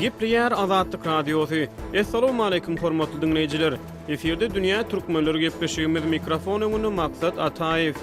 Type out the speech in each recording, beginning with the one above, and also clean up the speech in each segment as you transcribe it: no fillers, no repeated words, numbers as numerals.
Gepleýär Azatlyk Radiosy. Essalawmaleýkim hormatly diňleýjiler! Efirde dünýä türkmenleri gepleşigimiz mikrofon öňünde Maksat Ataýew.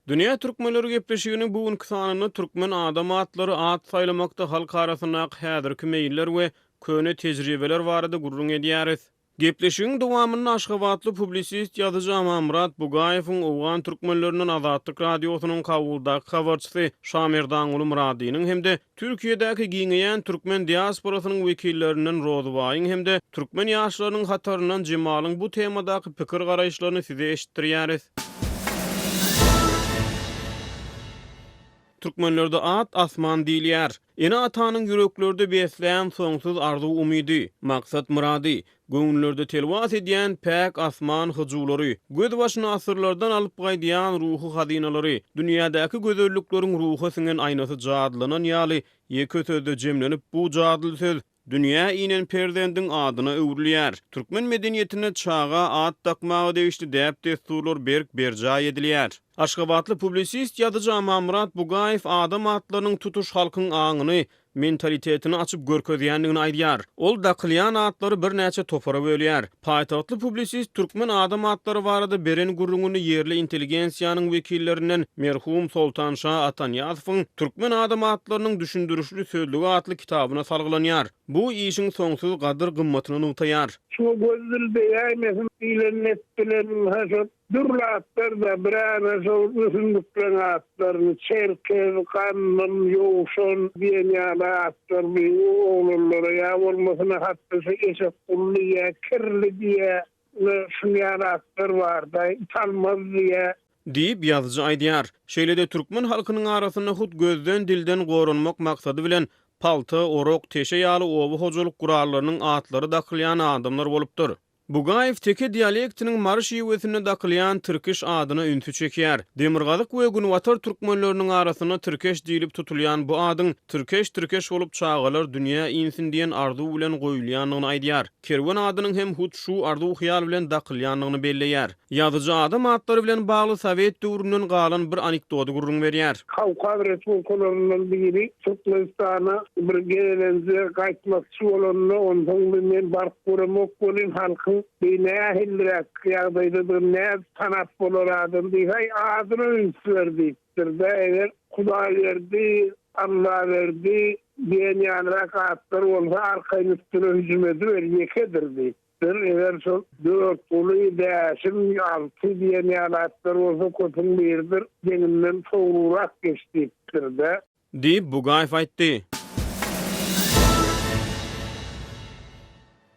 Dünýä türkmenleri gepleşiginiň bu günki sanynda türkmen adam atlary at saýlamakda halk arasyndaky häzirki meýiller we köne tejribeler barada gürrüň edýäris. Gepleşigiň dowamynda aşgabatly publisist ýazyjy Amanmyrat Bugaýewiň owgan türkmenlerinden Azatlyk Radiosynyň Kabuldaky habarçysy Şamerdanguly Myradynyň hem-de Türkiýedäki giňeýän türkmen diasporasynyň wekillerinden Rozybaýyň hem-de türkmen ýaşlarynyň hataryndan Jemalyň bu temadaky pikir-garaýyşlaryny size eşitdirýäris. Türkmenlerde at asman diýilýär. Ene-atanyň ýüreklerde beslän soňsuz arzuw-umydy, maksat-myrady, göwünlerde telwas edýän päk asman hyjuwlary, gözbaşyny asyrlardan alyp gaýdýan ruhy hazynalary, dünýädäki gözellikleriň ruha siňen aýnasy jadylanan ýaly ýeke sözde jemlenip, bu jadyly söz Dünýä inen perzendiň adyna öwrülýär. Türkmen medeniýetinde çaga at dakmaga degişli däp-dessurlar berk berjaý edilýär. Aşgabatly publisist ýazyjy Amanmyrat Bugaýew adam atlarynyň tutuş halkyň aňyny, mentalitetini açyp görkezýändigini aýdýar. Ol dakylýan atlary birnäçe topara bölýär. Paýtagtly publisist türkmen adam atlary barada beren gürrüňini ýerli intelligensiýanyň wekillerinden merhum Soltanşa Atanyýazowyň Türkmen adam atlarynyň düşündirişli sözlügi atly kitabyna salgylanýar. Bu işiň soňsuz gadyr-gymmatyny nygtaýar. Şuňa göz dil degäýmesin diýlen net bilen ha şol Dürli atlar-da, biränä şol ösümlikleň atlaryny, çerkez, gandym, ýowşan diýen ýaly atlar bi oglanlara ýa bolmasa hatda şu eşekgul diýýä, kirli diýýä, ine şun ýaly atlar bar-da, italmaz diýýä. Diýip, ýazyjy aýdýar. Şeýle-de türkmen halkynyň arasynda hut gözden-dilden goranmak maksady bilen palta, orak, teşe ýaly oba hojalyk gurallarynyň atlary dakylýan adamlar bolupdyr. Bugaýew teke dialektiniň mary şiwesinde dakylýan tirkiş adyna ünsi çekýär. Demirgazyk we günbatar türkmenleriniň arasynda tirkeş diýlip tutulýan bu adyň tirkeş-tirkeş bolup çagalar dünýä insin diýen arzuw bilen goýulýandygyny aýdýar. Kerwen adynyň hem hut şu arzuw-hyýal bilen dakylýandygyny belleýär. Ýazyjy adam atlary bilen bagly sowet döwründen galan bir anekdody gürrüň berýär. Kawkaz respublikalaryndan biri Türkmenistana bir gezelenje gaýtmakçy bolanda, onsoň bi men baryp göremok welin, halkyň bi nähiliräk ýagdaýdadygyny nädip tanap bolar adam diýse, aý, adyna üns ber diýipdir-de, eger Hudaýberdi, Allaberdi diýen ýalyrak atlar bolsa, arkaýyn üstüne hüjüm ediber, ýekedir diýip. Bir eger şol Dörtguly, Bäşim, Alty diýen ýaly atlar bolsa köpüň biridir, deňinden sowrurak geç diýipdir-de. Diýip, Bugaýew aýtdy.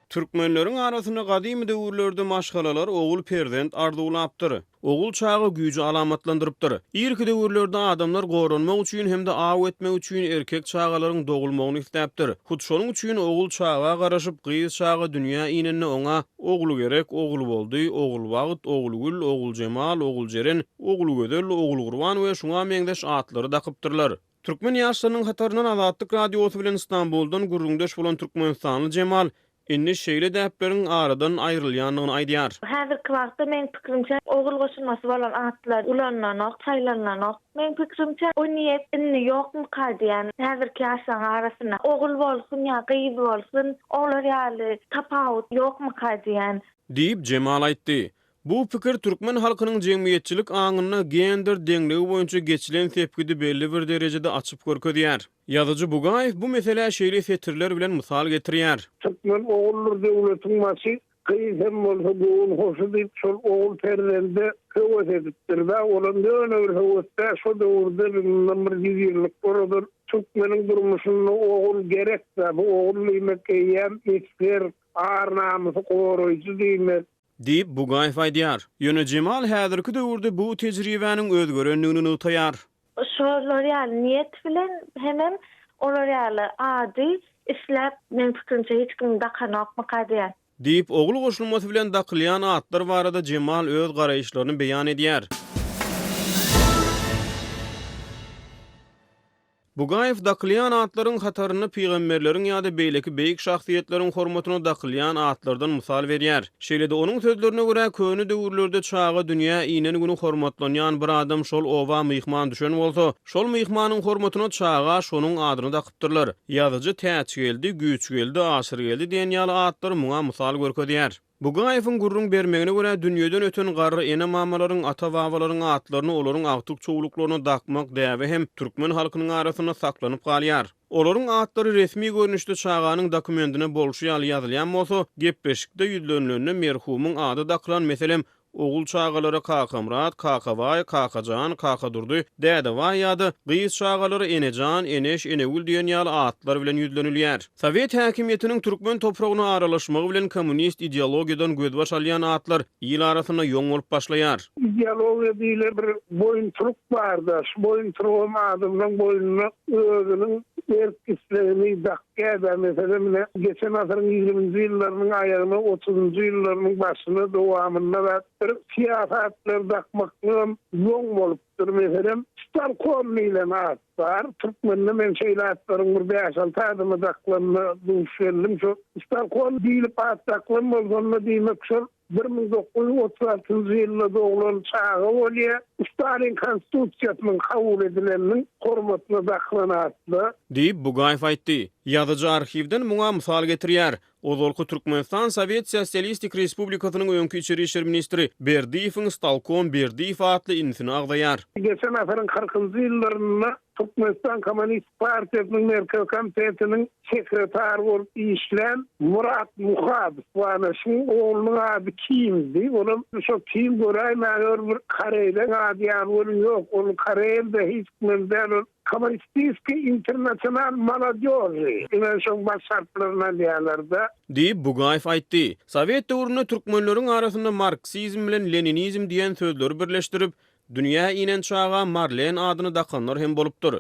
Türkmenleriň arasynda gadymy döwürlerde maşgalalar ogul perzent arzuwlapdyr. Ogul çaga güýji alamatlandyrypdyr. Irki döwürlerde adamlar goranmak üçin hem-de aw etmek üçin erkek çagalaryň dogulmagyny isläpdir. Hut şonuň üçin ogul çaga garaşyp, gyz çaga dünýä inende oňa Ogulgerek, Ogulboldy, Ogulbagt, Ogulgül, Oguljemal, Oguljeren, Ogulgözel, Ogulgurban we şuňa meňzeş atlary dakypdyrlar. Türkmen ýaşlarynyň hataryndan Azatlyk Radiosy bilen Stambuldan gürrüňdeş bolan türkmenistanly Jemal indi şeýle däpleriň aradan aýrylýandygyny aýdýar. Häzirki wagtda meň pikirimçe ogul goşulmasy bolan atlar ulanylanok, saýlanylanok. Meň pikirimçe o niýet indi ýokmyka diýýän häzirki ýaşlaryň arasynda. Ogul bolsun ýa gyz bolsun olar ýaly tapawut ýokmyka diýýän. Diýip, Jemal aýtdy. Bu pikir türkmen halkynyň jemgyýetçilik aňynda gender deňligi boýunça geçilen sepgidi belli bir derejede açyp görkezýär. Ýazyjy Bugaýew bu meselä şeýle setirler bilen mysal getirýär. Türkmen oguldyr döwletiň başy, gyz hem bolsa göwün hoşy diýip şol ogul perzende höwes edipdir-dä. Olam ýöne bir höwes däl, şo döwürde bir mundan bir ýüzýyllyklar ozal türkmeniň durmuşynda ogul gerek-dä. Bu ogul diýmek eýýäm esger, ar-namysy goraýjy diýmek. Diýip, Bugaýew aýdýar. Ýöne Jemal häzirki döwürde bu tejribäniň özgerendigini nygtaýar. Şolar ýaly niýet bilen hemem olar ýaly ady isläp meň pikirimçe hiç kim dakanokmyka diýän. Diýip, ogul goşulmasy bilen dakylýan atlar barada Jemal öz garaýyşlaryny beýan edýär. Bugaýew dakylýan atlaryň hatarynda pygamberleriň ýa-da beýleki beýik şahsyýetleriň hormatyna dakylýan atlardan mysal berýär. Şeýle-de onuň sözlerine görä, köne döwürlerde çaga dünýä inen güni hormatlanýan bir adam şol oba myhman düşen bolsa, şol myhmanyň hormatyna çaga şonuň adyny dakypdyrlar. Ýazyjy Täçgeldi, Güýçgeldi, Aşyrgeldi diýen ýaly atlary muňa mysal görkezýär. Bugaýewiň gürrüň bermegine görä, dünýeden öten garry ene-mamalaryň, ata-babalaryň atlaryny olaryň agtyk-çowluklaryna dakmak däbi hem türkmen halkynyň arasynda saklanyp galýar. Olaryň atlary resmi görnüşde çaganyň dokumendine bolşy ýaly ýazylýan bolsa, gepleşikde ýüzlenilende merhumyň ady dakylan, meselem, Ogul çagalara Kakamyrat, Kakabaý, Kakajan, Kakadurdy, Dädebaý ýa-da gyz çagalara Enejan, Eneş, Enegül diýen ýaly atlar bilen ýüzlenilýär. Sowet häkimiýetiniň türkmen topragyna aralaşmagy bilen kommunist ideologiýadan gözbaş alýan atlar il arasynda ýoň bolup başlaýar. Ideologiýa diýlen bir boýuntyryk bar-da, şu boýuntyrygam adamlaň boýnuna özüniň erk-islegini dakýar-da. Meselem, ine, geçen asyryň ýigriminji ýyllarynyň aýagyna, otuzynjy ýyllarynyň başyna, dowamynda zat bir syýasy atlar dakmaklygam ýoň bolupdyr. Meselem, Stalkom diýlen at bar. Türkmende men şeýle atlaryň bir bäş-alty adama dakylanyna duş geldim. Şo Stalkom diýlip at dakylan bolsa, onda diýmek şol 1936-njy ýylda doglan çaga bolýar. Stalin Konstitusiýasynyň kabul edileniniň hormatyna dakylan atly. Diýip, Bugaýew aýtdy. Ýazyjy arhiwden muňa mysal getirýär. Ozalky Türkmenistan Sowet Sosialistik Respublikasynyň öňki içeri işler ministri Berdiýewiň Stalkom Berdiýew atly inisini agzaýar. Geçen asyryň kyrkynjy ýyllarynda Türkmenistan Kommunistik partiýasynyň Merkezi Komitetiniň sekretary bolup işlän Myrat Muhadow bar. Şuň oglunyň ady Kimdi. Olam şo Kim göräýmäge bir bir koreýleň ady ýaly welin ýok, ol koreýel-de hiç kimem däl ol Kommunistiskiý internasional molodýoži. Ine şoň baş harplaryny alýarlar-da. Diýip, Bugaýew aýtdy. Sowet döwründe türkmenleriň arasynda marksizm bilen leninizm diýen sözleri birleşdirip, Dünýä inen çaga Marlen adyny dakanlar hem bolupdyr.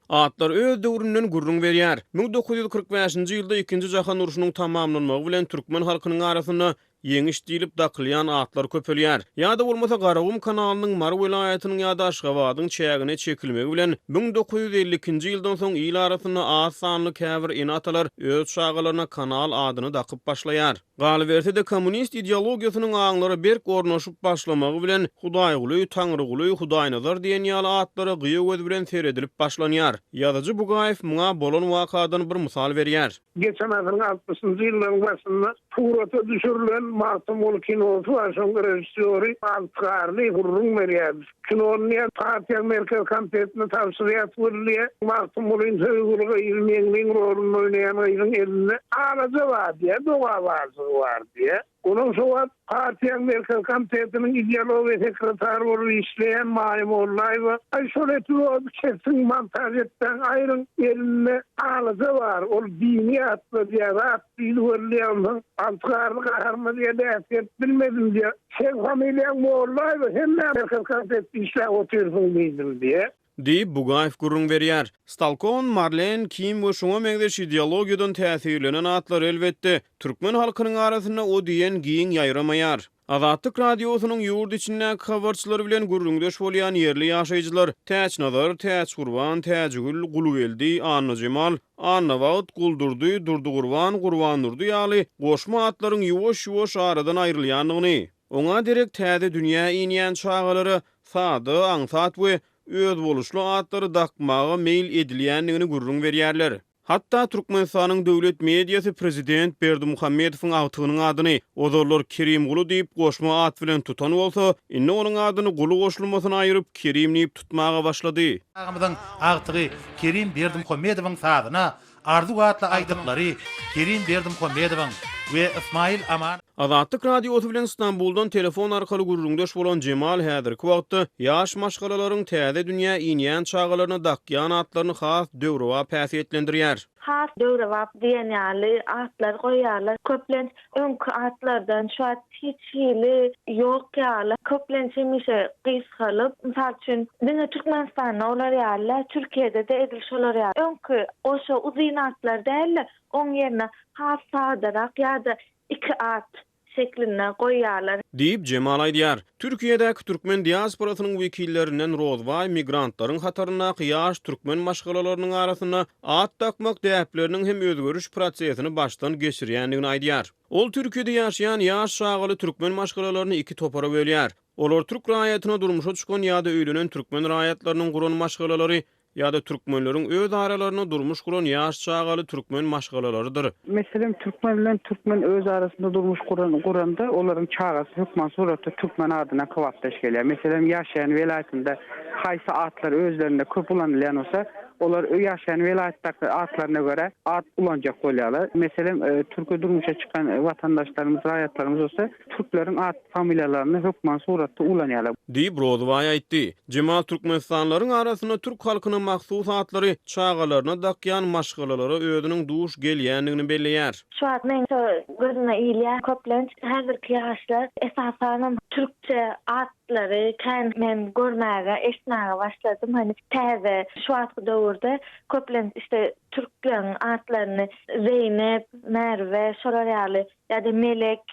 Atlar öz döwründen gürrüň berýär. 1945-nji ýylda Ikinji jahan urşunyň tamamlanmagy bilen türkmen halkynyň arasynda Ýeňiş diýlip dakylýan atlar köpelýär. Ýa-da bolmasa Garagum kanalynyň Mary welaýatynyň ýa-da Aşgabadyň çägine çekilmegi bilen 1952-nji ýyldan soň il arasynda az sanly käbir ene-atalar öz çagalaryna kanal adyny dakyp başlaýar. Galyberse-de, kommunist ideologiýasynyň aňlara berk ornaşyp başlamagy bilen, Hudaýguly, Taňryguly, Hudaýnazar diýen ýaly atlara gyýa göz bilen seredilip başlanýar. Ýazyjy Bugaýew muňa bolan wakadan bir mysal berýär. Geçen asyryň altmyşynjy ýyllaryň başynda surata düşürilen Magtymguly kinosy bar, şoň režissýory Alty Garlyýew gürrüň berýär. Kinony diýýär, partiýaň Merkezi Komitetine tabşyrýas weli diýýär, Magtymgulyň söýgüli gyzy Meňliň roluny oýnaýan gyzyň elinde alaja bar diýýär, doga barjygy bar diýýär. Onuň şo wagt partiýaň Merkezi Komitetiniň ideologiýa sekretary bolup işleýän Maýa Mollaýewa, Aý, şol epizody kesiň, montaž etmäň, aýryň, elinde alaja bar, ol dini ýatladýar, zat diýdi weli diýýär, onsoň Alty Garly gaharyma diýýär, bäsgelip bilmedim diýýär. Seň familiýaň Mollaýewa, sen näme Merkezi Komitetde işläp otyrsyň diýdim diýýär. Diýip, Bugaýew gürrüň berýär. Stalkon, Marlen, Kim we şuňa meňzeş ideologiýadan täsirlenen atlar, elbetde, türkmen halkynyň arasynda o diýen giň ýaýramaýar. Azatlyk Radiosynyň ýurt içindäki habarçylary bilen gürrüňdeş bolýan ýerli ýaşaýjylar Täçnazar, Täçgurban, Täjigül, Gulgeldi, Annajemal, Annabagt, Guldurdy, Durdygurban, Gurbandurdy ýaly goşma atlaryň ýuwaş-ýuwaş aradan aýrylýandygyny, oňa derek täze dünýä inýän çagalara sada, aňsat we özboluşly atlary dakmaga meýil edilýändigini gürrüň berýärler. Hatda Türkmenistanyň döwlet mediasy prezident Berdimuhamedowyň agtygynyň adyny ozallar Kerimguly diýip goşma at bilen tutan bolsa, indi onuň adyny Guly goşulmasyny aýryp, Kerim diýip tutmaga başlady. Agamyzyň agtygy Kerim Berdimuhamedowyň sazyna Arzuw atly aýdymlary Kerim Berdimuhamedowyň we Ysmaýyl Amanowyň. Azatlyk Radiosy bilen Stambuldan telefon arkaly gürrüňdeş bolan Jemal häzirki wagtda ýaş maşgalalaryň täze dünýä inýän çagalaryna dakýan atlaryny has döwrebap häsiýetlendirýär. Has döwrebap diýen ýaly atlar goýýarlar. Köplenç öňki atlardan şu wagt hiç hili ýok ýaly. Köplenç hemişe gysgalyp, mysal üçin, diňe Türkmenistanda olar ýaly däl, Türkiýede-de edil şolar ýaly. Öňki goşa uzyn atlar däl-de, oň ýerine has sadarak ýa-da iki at. şeklinde goýýarlar. Diýip, Jemal aýdýar. Türkiýedäki türkmen diasporasynyň wekillerinden Rozbaý migrantlaryň hataryndaky ýaş türkmen maşgalalarynyň arasynda at dakmak däpleriniň hem özgeriş prosesini başdan geçirýändigini aýdýar. Ol Türkiýede ýaşaýan ýaş çagaly türkmen maşgalalaryny iki topara bölýär. Olar türk raýatyna durmuşa çykan ýa-da öýlenen türkmen raýatlarynyň guran maşgalalary ýa-da türkmenleriň öz aralarynda durmuş guran ýaş çagaly türkmen maşgalalarydyr. Meselem, türkmen bilen türkmen öz arasynda durmuş guran guranda olaryň çagasy hökman suratda türkmen adyna kybapdaş gelýär. Meselem, ýaşaýan welaýatynda haýsy atlar özlerinde köp ulanylýan bolsa, olar ýaşaýan welaýatdaky atlaryna görä at ulanjak bolýarlar. Meselem, türke durmuşa çykan watandaşlarymyz, raýatlarymyz bolsa, Türkleriň at familiýalaryny hökman suratda ulanýarlar. Diýip, Rozybaý aýtdy. Jemal türkmenistanlylaryň arasynda türk halkyna mahsus atlary çagalaryna dakýan maşgalalara özüniň duş gelýändigini belleýär. Şu wagt meň şo gözüme ilýär köplenç häzirki ýaşlar esasanam türkçe atlary kän men görmäge eşitmäge başladym hani täze şu wagtky döwürde köplenç işte türkleriň atlaryny Zeýnep, Merwe şolar ýaly ýa-da Melek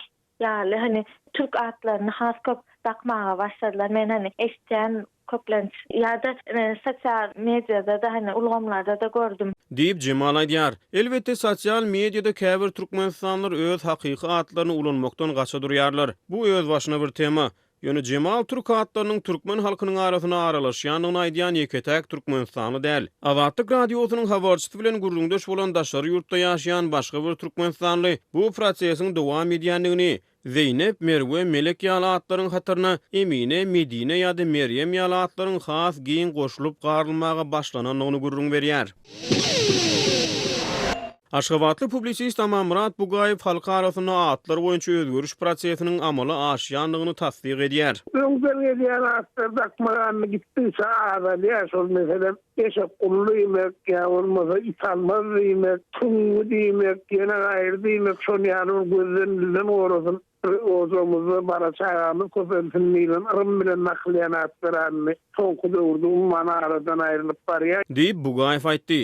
ýaly hani türk atlaryny has köp dakmaga başladylar. Men hani eşitýän köplenç ýa-da sosial mediada-da hani ulgamlarda-da gördüm. Diýip, Jemal aýdýar. Elbetde, sosial mediada käbir türkmenistanlylar öz hakyky atlaryny ulanmakdan gaça durýarlar. Bu özbaşyna bir tema. Ýöne Jemal türk atlarynyň türkmen halkynyň arasyna aralaşýandygyny aýdýan ýeke-täk türkmenistanly däl. Azatlyk Radiosynyň habarçysy bilen gürrüňdeş bolan daşary ýurtda ýaşaýan başga bir türkmenistanly bu prosesiň dowam edýändigini, Zeýnep, Merwe, Melek ýaly atlaryň hataryna Emine, Medine ýa-da Merýem ýaly atlaryň has giň goşulyp garylmaga başlanandygyny gürrüň berýär. Aşgabatly publisist Amanmyrat Bugaýew halk arasynda atlar boýunça özgeriş prosesiniň amala aşýandygyny tassyk edýär. Öňden gelýän atlar dakmaganda gitdigiçe azalýar şol meselem eşekgully diýmek ýa bolmasa italmaz diýmek, tüňňi diýmek, ýene gaýry diýmek şon ýaly bir gözden dilden gorasyn bir ojagymyzda bala çagamyz köpelsin diýlen yrym bilen dakylýan atlar indi soňky döwürde umuman aradan aýrylyp barýar. Diýip, Bugaýew aýtdy.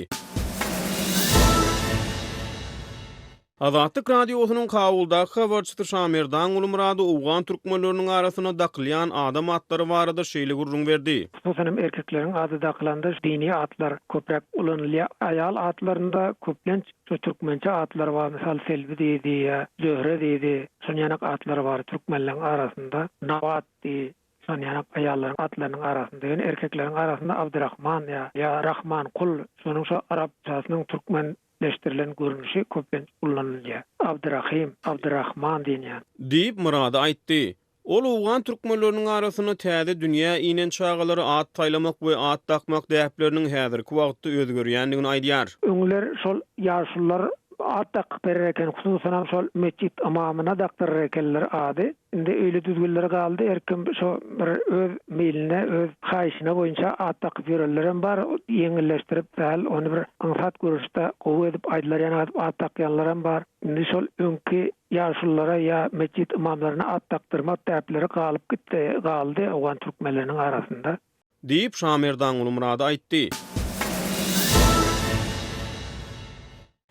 Azatlyk Radiosynyň Kabuldaky habarçysy Şamerdan Gulmyrady owgan türkmenleriniň arasynda dakylýan adam atlary barada şeýle gürrüň berdi. Hususan hem erkekleriň ady dakylanda dini atlar köpräk ulanylýar. Aýal atlarynda köplenç şu türkmençe atlar bar, mysal Selbi diýdi ýa Zöhre diýdi, şon ýanak atlar bar türkmenleň arasynda. Nabat diý, şon ýanak aýallaryň atlarynyň arasynda. Ýöne erkekleriň arasynda Abdyrahman ýa ýa Rahmankul, şonuň şo arapçasynyň türkmenleşdirilen görnüşi köplenç ullanylýar. Abdyrahym, Abdyrahman diýilýär. Diýip, Myrady aýtdy. Ol owgan türkmenleriniň arasynda täze dünýä inen çagalara at saýlamak we at dakmak däpleriniň häzirki wagtda özgerýändigini aýdýar. Öňler şol ýaşulular at dakyp berer eken, hususanam şol metjit ymamyna dakdyrar ekenler ady. Indi öýle düzgünler galdy, her kim şo bir öz meýline, öz haýyşyna boýunça at dakyp ýörenlerem bar, ýeňilleşdirip sähel ony bir aňsat görüşde gowy edip aýdylar ýaly edip at dakýanlaram bar. Indi şol öňki Ýaşululara ýa metjit ymamlaryna at dakdyrmak däpleri galyp gitdi, galdy owgan türkmenleriniň arasynda. Diýip, Şamerdanguly Myrady aýtdy.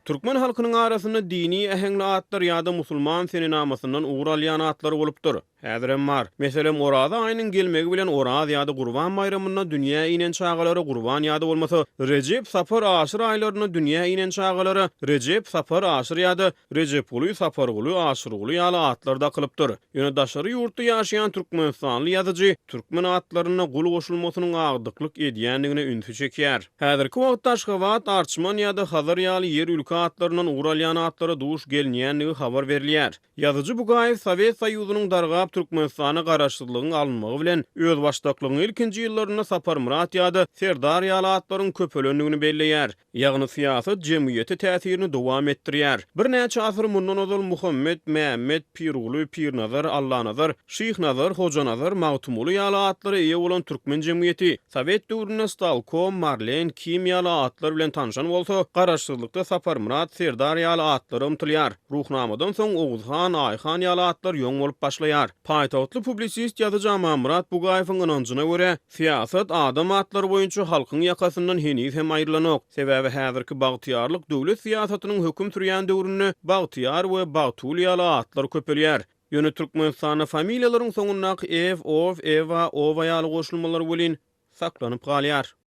Türkmen halkynyň arasynda dini äheňli atlar ýa-da musulman senenamasyndan ugur alýan atlar bolupdyr. Häzirem bar. Meselem, Oraza aýynyň gelmegi bilen Oraz ýa-da Gurban baýramynda dünýä inen çagalara Gurban ýa-da bolmasa Rejep, Sapar, Aşyr aýlarynda dünýä inen çagalara Rejep, Sapar, Aşyr ýa-da Rejepguly, Saparguly, Aşyrguly ýaly atlar dakylypdyr. Ýöne daşary ýurtda ýaşaýan türkmenistanly ýazyjy türkmen atlarynda gul goşulmasynyň agdyklyk edýändigine ünsi çekýär. Häzirki wagtda Aşgabat, Arçman ýa-da Hazar ýaly ýer-ülke atlaryndan ugur alýan atlara duş gelinýändigi habar berilýär. Ýazyjy Bugaýew Sowet Soýuzynyň dargap Türkmenistana garaşsyzlygyň alynmagy bilen özbaşdaklygyň ilkinji ýyllarynda Saparmyrat ýa-da Serdar ýaly atlaryň köpelendigini belleýär. Ýagny syýasat jemgyýete täsirini dowam etdirýär. Birnäçe asyr mundan ozal Muhammet, Mämmet, Pirguly, Pirnazar, Allanazar, Şyhnazar, Hojanazar, Magtymguly ýaly atlara eýe bolan türkmen jemgyýeti sowet döwründe Stalko, Marlen, Kim ýaly atlar bilen tanşan bolsa, garaşsyzlykda Saparmyrat, Serdar ýaly atlara ymtylýar. Ruhnamadan soň Oguzhan, Aýhan ýaly atlar ýoň bolup başlaýar. Paýtagtly publisist ýazyjy Amanmyrat Bugaýewiň ynanjyna görä, syýasat adam atlary boýunça halkyň ýakasyndan heniz hem aýrylanok. Sebäbi häzirki bagtyýarlyk döwlet syýasatynyň höküm sürýän döwründe Bagtyýar we Bagtygül ýaly atlar köpelýär. Ýöne Türkmenistanda familiýalaryň soňundaky ew, ow, ewa, owa ýaly goşulmalar welin saklanyp galýar.